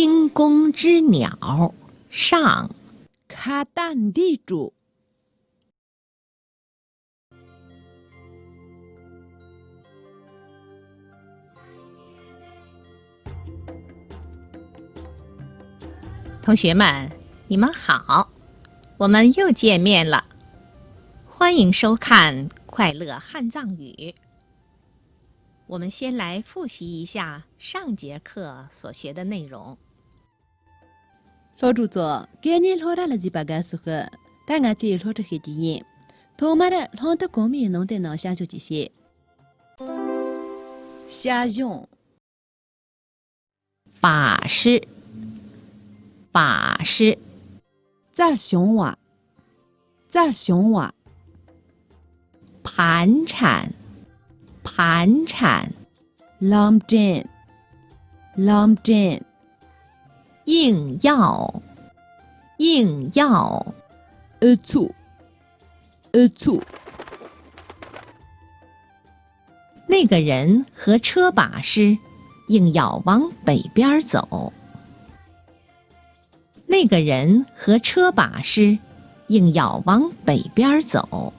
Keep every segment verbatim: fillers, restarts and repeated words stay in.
惊弓之鸟上。 ཁྭ་ཏ་འདིའི་གྲོགས། 同学们，你们好，我们又见面了，欢迎收看《快乐汉藏语》。我们先来复习一下上节课所学的内容。 སློབ་ཕྲུག་ཚོ། སྐད་གཉིས་སློབ་གྲྭ་ལ་གཟིགས་པར་དགའ་བསུ་ཞུ། ད་ང་ཚོས་སློབ་ཁྲིད་བྱེད་ཀྱི་ཡིན། ཐོག་མར་སློབ་དེབ་གོང་མའི་ནང་དོན་རྣམས་གཤམ་བཀོད་ཅིག་བྱེད། 下降。 把式，把式。 རྩལ་སྦྱོང་བ། རྩལ་སྦྱོང་བ། 盘缠，盘缠。 ལམ་སྟོན། ལམ་སྟོན། 硬要，硬要。 ཨུ་ཚུགས། ཨུ་ཚུགས། 那个人和车把式，硬要往北边儿走。那个人和车把式，硬要往北边儿走。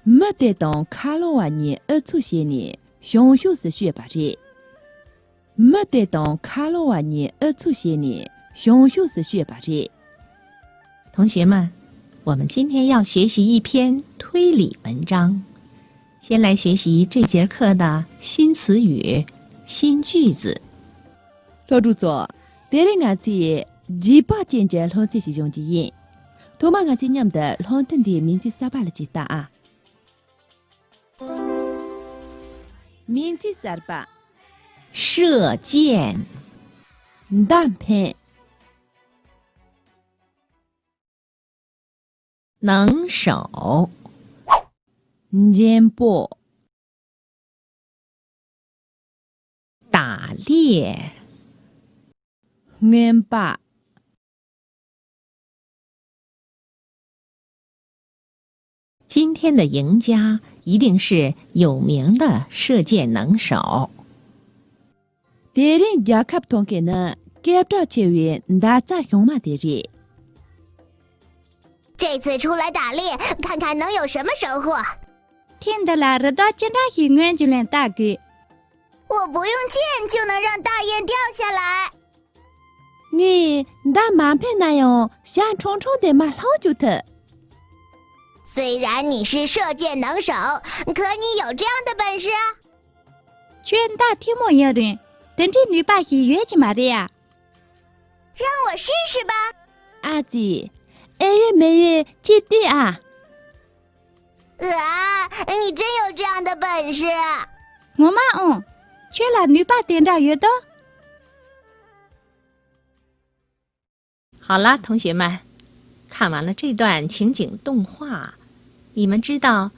མི་དེ་དང་ཁ་ལོ་བ་གཉིས་ཨུ་ཚུགས་བྱས་ནས་བྱང་ཕྱོགས་སུ་བྱོན་པ་རེད། མི་དེ་དང་ཁ་ལོ་བ་གཉིས་ཨུ་ཚུགས་བྱས་ནས་བྱང་ཕྱོགས་སུ་བྱོན་པ་རེད། 同学们，我们今天要学习一篇推理文章，先来学习这节课的新词语、新句子。 སློབ་ཕྲུག་ཚོ། དེ་རིང་ང་ཚོས་རྗེས་དཔག་ཅན་གྱི་སློབ་ཚན་ཞིག་སྦྱོང་རྒྱུ་ཡིན། ཐོག་མར་ང་ཚོས་མཉམ་དུ་སློབ་ཐུན་འདིའི་མིང་ཚིག་གསར་པ་ལ་གཟིགས་ད་ཨ། མིང་ཚིག་གསར་པ། 射箭。 མདའ་འཕེན། 能手。 མགྲོན་པོ། 打猎。རྔོན་པ། 今天的赢家一定是有名的射箭能手。 དེ་རིང་རྒྱལ་ཁ་ཐོབ་མཁན་ནི་སྐད་གྲགས་ཆེ་བའི་མདའ་རྩལ་ཤུགས་མ་དེ་རེད། 这次出来打猎，看看能有什么收获。 ཐེངས་འདི་ལ་རི་དྭགས་ཅི་འདྲ་ཞིག་རྔོན་རྒྱུ་ལན་བལྟ་དགོས། 我不用箭就能让大雁掉下来。 ངས་མདའ་མ་འཕེན་ན་ཡང་བྱ་ཁྲོང་ཁྲོང་དེ་མར་སློང་བཅུག་ཐུབ། 虽然你是射箭能手，可你有这样的本事？ ཁྱོད་མདའ་ཐུང་མོ་ཡིན་རུང་དེ་འདྲའི་ནུས་པ་ཞིག་ཡོད་ཀྱི་མ་རེད་ཨ། 让我试试吧。 ཨ་ཙི། ཨེ་ཡོད་མེ་ཡོད་ཅི་ལྟོས་ཨ། 啊，你真有这样的本事？ ངོ་མ་ཨང་། ཁྱོད་ལ་ནུས་པ་དེ་འདྲ་ཡོད་དོ། 好了，同学们，看完了这段情景动画，你们知道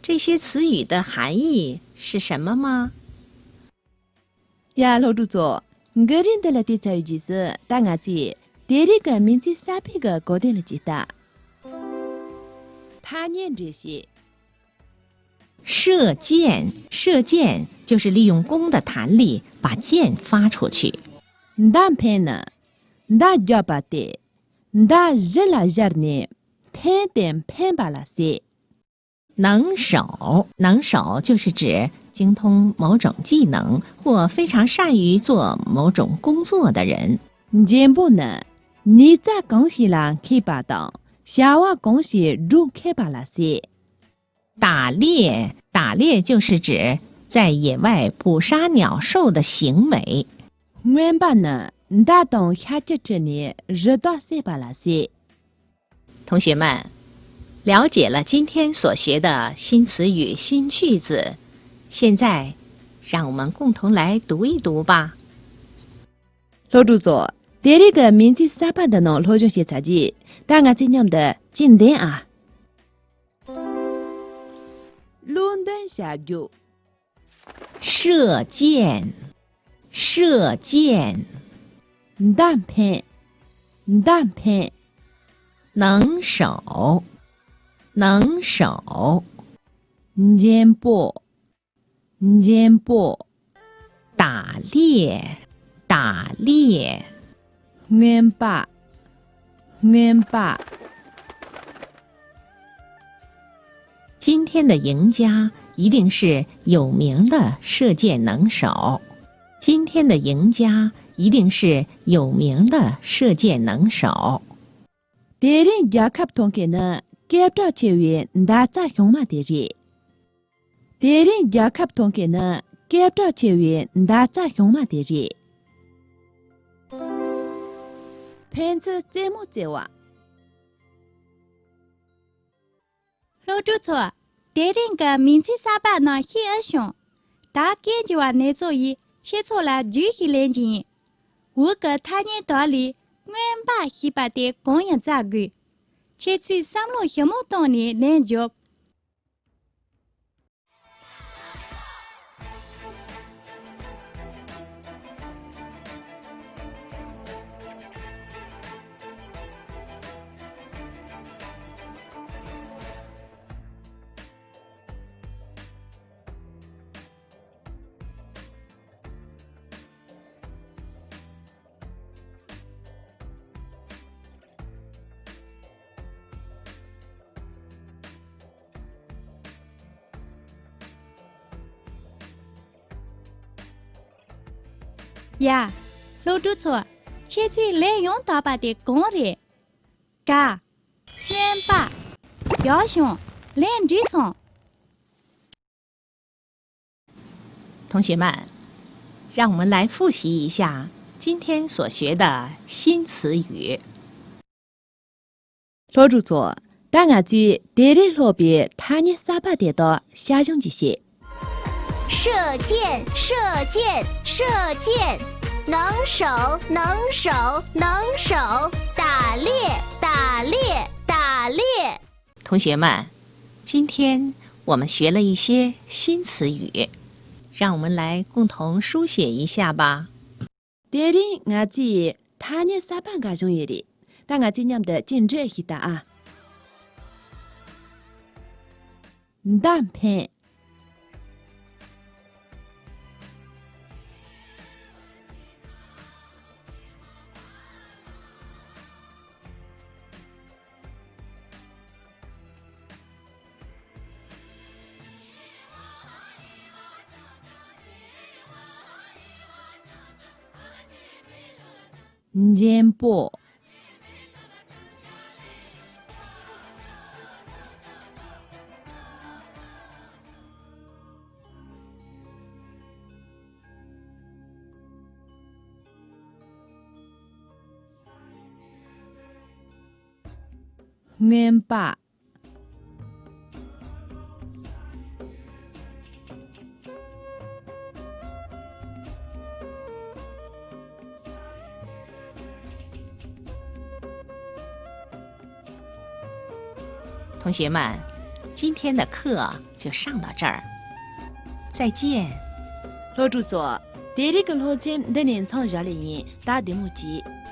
这些词语的含义是什么吗？ ཡ། སློབ་ཕྲུག་ཚོ། འགུལ་རིས་འདི་ལ་བལྟས་ཚར་བའི་རྗེས་སུ་ད་ང་ཚོས་དེ་རིང་གི་མིང་ཚིག་གསར་པའི་གི་གོ་དོན་ལ་གཟིགས་ད། ཐ་སྙད་འགྲེལ་བཤད། 射箭，射箭就是利用弓的弹力把箭发出去。 མདའ་འཕེན་ནི། མདའ་རྒྱག་པ་སྟེ། མདའ་གཞུ་ལ་སྦྱར་ནས་འཐེན་ཏེ་འཕེན་པ་ལ་ཟེར། 能手，能手就是指精通某种技能或非常善于做某种工作的人。 མགྲོན་པོ་ནི་ནུས་རྩལ་གང་ཞིག་ལ་མཁས་པ་དང་བྱ་བ་གང་ཞིག་སྒྲུབ་མཁས་པ་ལ་ཟེར། 打猎，打猎就是指在野外捕杀鸟兽的行为。 རྔོན་པ་ནི་མདའ་དང་ཤ་ཁྱི་ཁྲིད་ནས་རི་དྭགས་བསད་པ་ལ་ཟེར། 同学们，了解了今天所学的新词语、新句子，现在让我们共同来读一读吧。 སློབ་ཕྲུག་ཚོ། དེ་རིང་གི་མིང་ཚིག་གསར་པ་འདི་ནང་སློབ་སྦྱོང་བྱས་ཚར་རྗེས། ད་ང་ཚོས་མཉམ་དུ་གཅིག་འདོན་ཨ། བློ་འདོན་བྱ་རྒྱུ། 射箭，射箭。 མདའ་འཕེན། མདའ་འཕེན། 能手，能手。 མགྲོན་པོ། མགྲོན་པོ། 打猎，打裂。རྔོན་པ། རྔོན་པ།今天的赢家一定是有名的射箭能手。今天的赢家一定是有名的射箭能手。 དེ་རིང་རྒྱལ་ཁ་ཐོབ་མཁན་ནི་སྐད་གྲགས་ཆེ་བའི་མདའ་རྩ་གཞུང་མ་དེ་རེད། དེ་རིང་རྒྱལ་ཁ་ཐོབ་མཁན་ནི་སྐད་གྲགས་ཆེ་བའི་མདའ་རྩ་གཞུང་མ་དེ་རེད། ཕན་ཚུན་རྩེད་མོ་རྩེ་བ། སློབ་ཕྲུག་ཚོ། དེ་རིང་གི་མིང་ཚིག་གསར་པ་རྣམས་ཤེས་ཨེ་བྱུང་། ད་སྐད་འཇུ་བ་ནེ་ཙོ་ཡིས་ཁྱེད་ཚོ་ལ་རྒྱུགས་ཤིག་ལེན་གྱི་ཡིན། འོག་གི་ཐ་སྙད་དག་ལས་རྔོན་པ་ཞེས་པ་དེ་གང་ཡིན་བཙལ་དགོས། ཁྱེད་ཚོས་བསམ་བློ་ཞིབ་མོ་བཏང་ནས་ལན་རྒྱོབ། ཡ། སློབ་ཕྲུག་ཚོ། ཁྱེད་ཚོས་ལན་ཡང་དག་པ་དེ་གང་རེད། ཀ། རྔོན་པ། རྒྱག་བྱུང་། ལན་འགྲིག་སོང་། 同学们，让我们来复习一下今天所学的新词语。 སློབ་ཕྲུག་ཚོ། ད་ང་ཚོས་དེ་རིང་སློབ་པའི་ཐ་སྙད་གསར་པ་དེ་དག་ཞལ་འཇོག་ཅིག་བྱེད། 射箭，射箭，射箭。能手，能手，能手。打猎，打猎，打猎。 同学们，今天我们学了一些新词语，让我们来共同书写一下吧。 དེ་རིང་ང་ཚོས་ཐ་སྙད་གསར་པ་འགའ་བྱུང་ཡོད་རེད། ད་ང་ཚོས་མཉམ་དུ་ཅིག་འབྲི་ཤིག་ད་ཨ། མདའ་འཕེན། འཇེམ་པོ། རྔོན་པ། 同学们，今天的课就上到这儿，再见。 སློབ་ཕྲུག་ཚོ། དེ་རིང་གི་སློབ་ཚན་འདི་ནས་མཚམས་བཞག་ལེ་ཡིན། ད་བདེ་མོ་བྱོས།